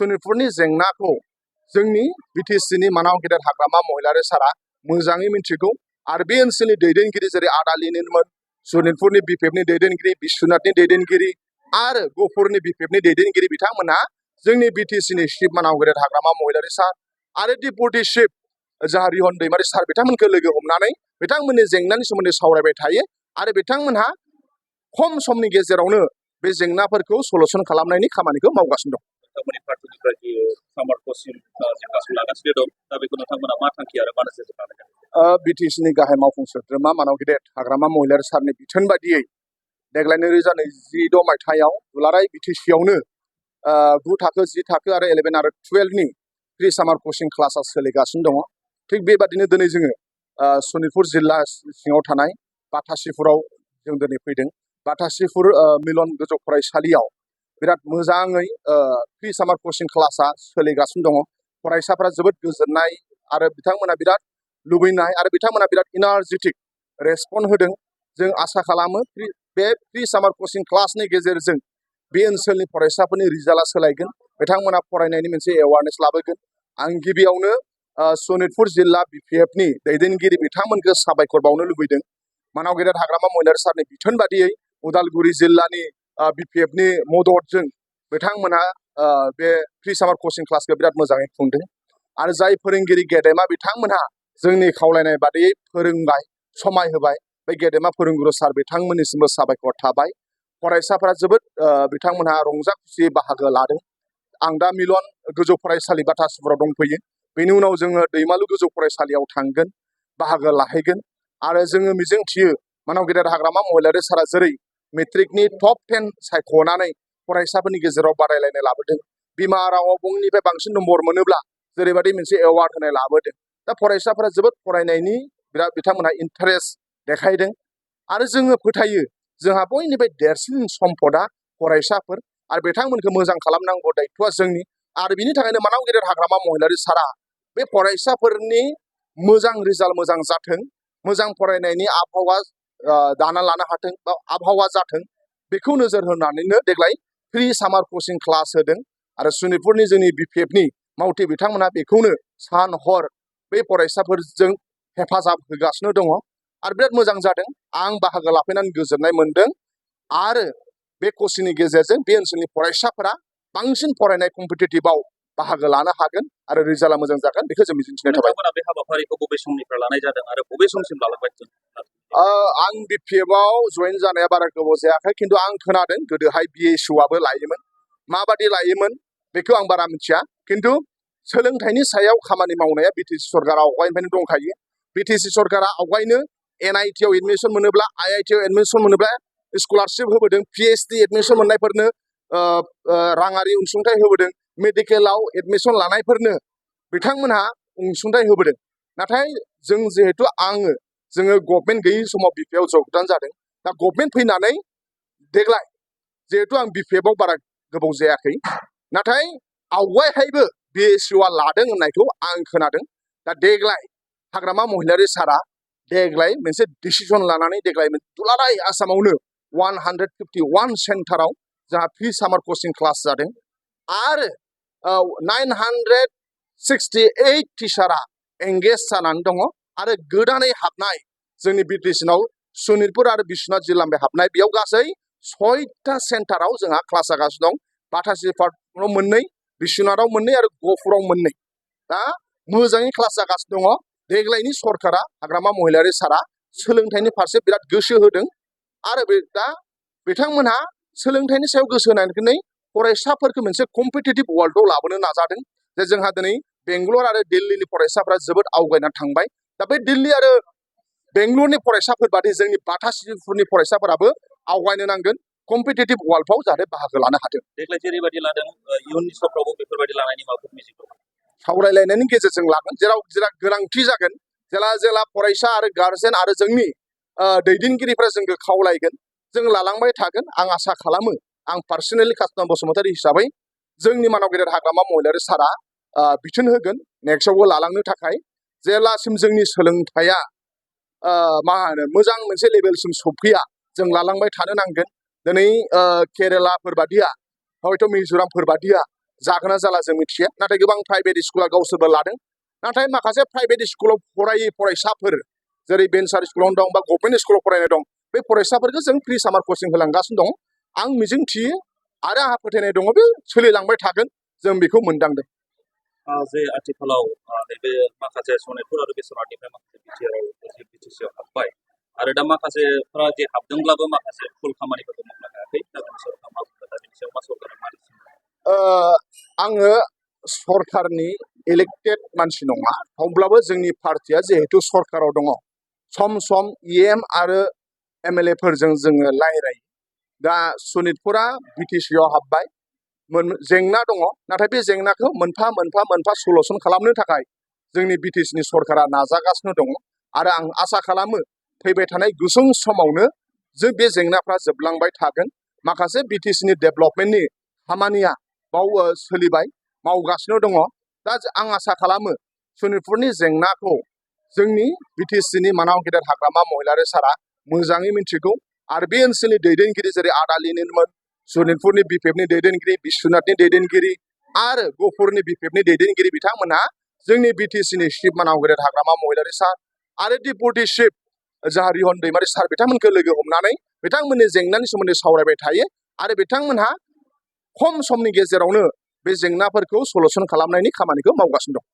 सनितपुरनि जेंनाखौ जोंनि बिटिसिनि मानाव गेदेर हाग्रामा महिलारि सारा मोजाङै मिथिगौ आरो बे ओनसोलनि दैदेनगिरि जेरै आदालिनिमोन सनितपुरनि बिपिएफनि दैदेनगिरि बिश्वनाथनि दैदेनगिरि आरो गहपुरनि बिपिएफनि दैदेनगिरि बिथांमोना जोंनि बिटिसिनि चिफ मानाव गेदेर हाग्रामा महिलारि सार आरो डिपुटि चिफ जाहारिहन दैमारि सार बिथांमोनखौ लोगो हमनानै बिथांमोननि जेंनानि सोमोन्दै सावरायबाय थायो आरो बिथांमोनहा खम समनि गेजेरावनो बे जेंनाफोरखौ सलुसन खालामनायनि खामानिखौ मावगासिनो दं। बिटिसिनि गाहाय मावफुं सोद्रोमा मानाव गेदेर हाग्रामा महिलारि सारनि बिथोन बायदियै देग्लाय 2026 मायथाइयाव दुलाराय बिटिसियावनो 9 थाखो 10 थाखो आरो 11 आरो 12नि प्रि सामार कचिं क्लासा सोलिगासिनो दङ। थिग बेबादिनो दिनै जोङो सनितपुर जिल्ला सिङाव थानाय बाथासिफुराव जों दिनै फैदों। बाथासिफुर मिलन गोजौ फरायसालियाव बिराद मोजाङै प्रि सामार कचिं क्लासा सोलिगासिनो दङ। फरायसाफोरा जोबोद गोजोननाय आरो बिथांमोना बिराद लुबैनाय आरो बिथांमोना बिराद इनार्जेटिक रेसपन्ड होदों। जों आसा खालामो बे प्रि सामार कचिं क्लासनि गेजेरजों बे ओनसोलनि फरायसाफोरनि रिजाल्टआ सोलायगोन, बिथांमोना फरायनायनि मोनसे एवारनेस लाबोगोन। आं गिबियावनो सनितपुर जिल्ला बिपिएफनि दैदेनगिरि बिथांमोनखौ साबायखर बावनो लुबैदों। मानाव गेदेर हाग्रामा महिलारि सारनि बिथोन बादियै उदालगुरि जिल्लानि बिपिएफनि मददजों बिथांमोना बे प्रि सामार कचिं क्लासखौ बिराद मोजाङै खुंदों आरो जाय फोरोंगिरि गेदेमा बिथांमोनहा जोंनि खावलायनाय बादियै फोरोंबाय समाय होबाय बे गेदेमा फोरोंगुरु सार बिथांमोननिसिमबो साबायखर थाबाय। फरायसाफोरा जोबोद बिथांमोनहा रंजा खुसियै बाहागो लादों। आं दा मिलन गोजौ फरायसालि बाथासिफुराव दंफैयो। बेनि उनाव जोङो दैमालु गोजौ फरायसालियाव थांगोन, बाहागो लाहैगोन आरो जोङो मिजिंथियो मानाव गेदेर हाग्रामा महिलारि सारा जेरै मेट्रिकनि टप 10 सायख'नानै फरायसाफोरनि गेजेराव बादायलायनाय लाबोदों, बिमा रावआव बयनिफ्राय बांसिन नम्बर मोनोब्ला जेरैबायदि मोनसे एवार्ड होनाय लाबोदों। दा फरायसाफोरा जोबोद फरायनायनि बिराद बिथांमोनहा इन्टारेस्ट देखायदों आरो जोङो फोथायो जोंहा बयनिफ्राय देरसिन सम्पदा फरायसाफोर आरो बिथांमोनखौ मोजां खालामनांगौ दायथ'आ जोंनि। आरो बिनि थाखायनो मानाव गेदेर हाग्रामा महिलारि सारा बे फरायसाफोरनि मोजां रिजाल्ट मोजां जाथों, मोजां फरायनायनि आबहावा दाना लानो हाथों बा आबहावा जाथों बेखौ नोजोर होनानैनो देग्लाय प्रि सामार कचिं क्लास होदों आरो सनितपुरनि जोंनि बिपिएफनि मावथि बिथांमोना बेखौनो सान हर बे फरायसाफोरजों हेफाजाब होगासिनो दङ आरो बिराद मोजां जादों। आं बाहागो लाफैनानै गोजोननाय मोनदों आरो बे कचिंनि गेजेरजों बे ओनसोलनि फरायसाफोरा बांसिन फरायनाय कम्पिटिटिभआव बाहागो लानो हागोन आरो रिजाल्टआ मोजां जागोन बेखौ जों मिजिंथिनाय थाबाय। बे हाबाफारिखौ बबे समनिफ्राय लानाय जादों आरो बबे समसिम लालांबाय? आं बिपिएफआव जइन जानाया बारा गोबाव जायाखै, खिन्थु आं खोनादों गोदोहाय बिएसइउआबो लायोमोन। माबादि लायोमोन बेखौ आं बारा मिथिया, खिन्थु सोलोंथाइनि सायाव खामानि मावनाया बिटिसि सरकारा आवगायनिफ्रायनो दंखायो। बिटिसि सरकारा आवगायनो एनआइटिआव एडमिसन मोनोब्ला आइआइटिआव एडमिसन मोनोब्ला स्कलारशिप होबोदों, पिएइचडि एडमिसन मोननायफोरनो राङारि अनसुंथाइ होबोदों, मेडिकेलाव एडमिसन लानायफोरनो बिथांमोनहा अनसुंथाइ होबोदों। नाथाय जों जिहेतु जोङो गभर्नमेन्ट गैयै समाव बिपिएफआव जगदान जादों। दा गभर्नमेन्ट फैनानै देग्लाय जिहेतु आं बिपिएफआव बारा गोबाव जायाखै, नाथाय आवगायहायबो बिएसइउआ लादों होननायखौ आं खोनादों। दा देग्लाय हाग्रामा महिलारि सारा देग्लाय मोनसे डिसिजन लानानै देग्लाय दुलाराय आसामावनो 151 सेन्टाराव जोंहा प्रि सामार कचिं क्लास जादों आरो 968 टिचारा एंगेज जानानै दङ आरो गोदानै हाबनाय जोंनि बिटिसिनाव सनितपुर आरो बिश्वनाथ जिल्लानिफ्राय हाबनाय बेयाव गासै 6टा सेन्टाराव जोंहा क्लास जागासिनो दं। बाथासिफुराव 2, बिश्वनाथाव 2 आरो गहपुराव 2। दा मोजाङै क्लास जागासिनो दङ। देग्लायनि सरकारा हाग्रामा महिलारि सारा सोलोंथाइनि फारसे बिराद गोसो होदों आरो दा बिथांमोनहा सोलोंथाइनि सायाव गोसो होनानै फरायसाफोरखौ मोनसे कम्पिटिटिभ वर्ल्डआव लाबोनो नाजादों। जे जोंहा दिनै बेंगलर आरो दिल्लीनि फरायसाफोरा जोबोद आवगायनानै थांबाय। दा बे दिल्ली आरो बेंगलरनि फरायसाफोर बादि जोंनि बाथासिफुरनि फरायसाफोराबो आवगायनो नांगोन, कम्पिटिटिभ वर्ल्डआव जाहाथे बाहागो लानो हाथों। देग्लाय जेरैबायदि लादों इयुननि समफ्रावबो बेफोरबायदि लानायनि माबाफोर मिजिं दं? सावरायलायनायनि गेजेरजों लागोन, जेराव गोनांथि जागोन, जेला फरायसा आरो गार्जेन आरो जोंनि दैदेनगिरिफ्रा जोंखौ खावलायगोन, जों लालांबाय थागोन। आं आसा खालामो, आं पार्सनेलि कास्टम बसुमतारी हिसाबै जोंनि मानाव गेदेर हाग्रामा महिलारि सारा बिथोन होगोन नेक्स्टआवबो लालांनो थाखाय। जेब्लासिम जोंनि सोलोंथाइया मोजां मोनसे लेभेलसिम सफैया जों लालांबाय थानो नांगोन। दिनै केरेलाफोर बादिया हयथ' मिज'रामफोर बादिया जागोन ना जाला जों मिथिया नाथाय गोबां प्राइभेट स्कुला गावसोरबो लादों नाथाय माखासे प्राइभेट स्कुलाव फरायै फरायसाफोर जेरै भेन्सार स्कुलावनो दं बा गभर्नमेन्ट स्कुलाव फरायनाय दं बे फरायसाफोरखौ जों फ्रि सामार कचिं होलांगासिनो दं आं मिजिंथियो आरो आंहा फोथायनाय दङ बे सोलिलांबाय थागोन जों बेखौ मोनदांदों जे आथिखालाव नैबे माखासे सनितपुर आरो बेसरहाटनिफ्राय माखासे बिटिसिआव हाबबाय आरो दा माखासेफ्रा जे हाबदोंब्लाबो माखासे फुल खामानिफोरखौ मावनो हायाखै दा बेनि सायाव मा बुंगोन दा बेनि सायाव मा सरकारा मा आङो सरकारनि इलेक्टेड मानसि नङा अब्लाबो जोंनि पार्टिया जिहेतु सरकाराव दङ सम सम EM आरो MLA फोरजों जोङो रायज्लायो दा सनितपुरा बिटिसिआव हाबबाय जेंना दङ नाथाय बे जेंनाखौ मोनफा मोनफा मोनफा सलुसन खालामनो थाखाय जोंनि बिटिसिनि सरकारा नाजागासिनो दङ आरो आं आसा खालामो फैबाय थानाय गुसुं समावनो जों बे जेंनाफ्रा जोबलांबाय थागोन माखासे बिटिसिनि डेभेलपमेन्टनि खामानिया सोलिबाय मावगासिनो दङ दा आं आसा खालामो सनितपुरनि जेंनाखौ जोंनि बिटिसिनि मानाव गेदेर हाग्रामा महिलारि सारा मोजाङै मिथिगौ आरो बे ओनसोलनि दैदेनगिरि जेरै आदा लिनिनमोन सनितपुरनि बिपिएफनि दैदेनगिरि बिश्वनाथनि दैदेनगिरि आरो गहपुरनि बिपिएफनि दैदेनगिरि बिथांमोनहा जोंनि बिटिसिनि चिफ मानाव गेदेर हाग्रामा महिलारि सार आरो डिपुटि चिफ जाहा रिहन दैमारि सार बिथांमोनखौ लोगो हमनानै बिथांमोननि जेंनानि सोमोन्दै सावरायबाय थायो आरो बिथांमोनहा खम समनि गेजेरावनो बे जेंनाफोरखौ सलुसन खालामनायनि खामानिखौ मावगासिनो दं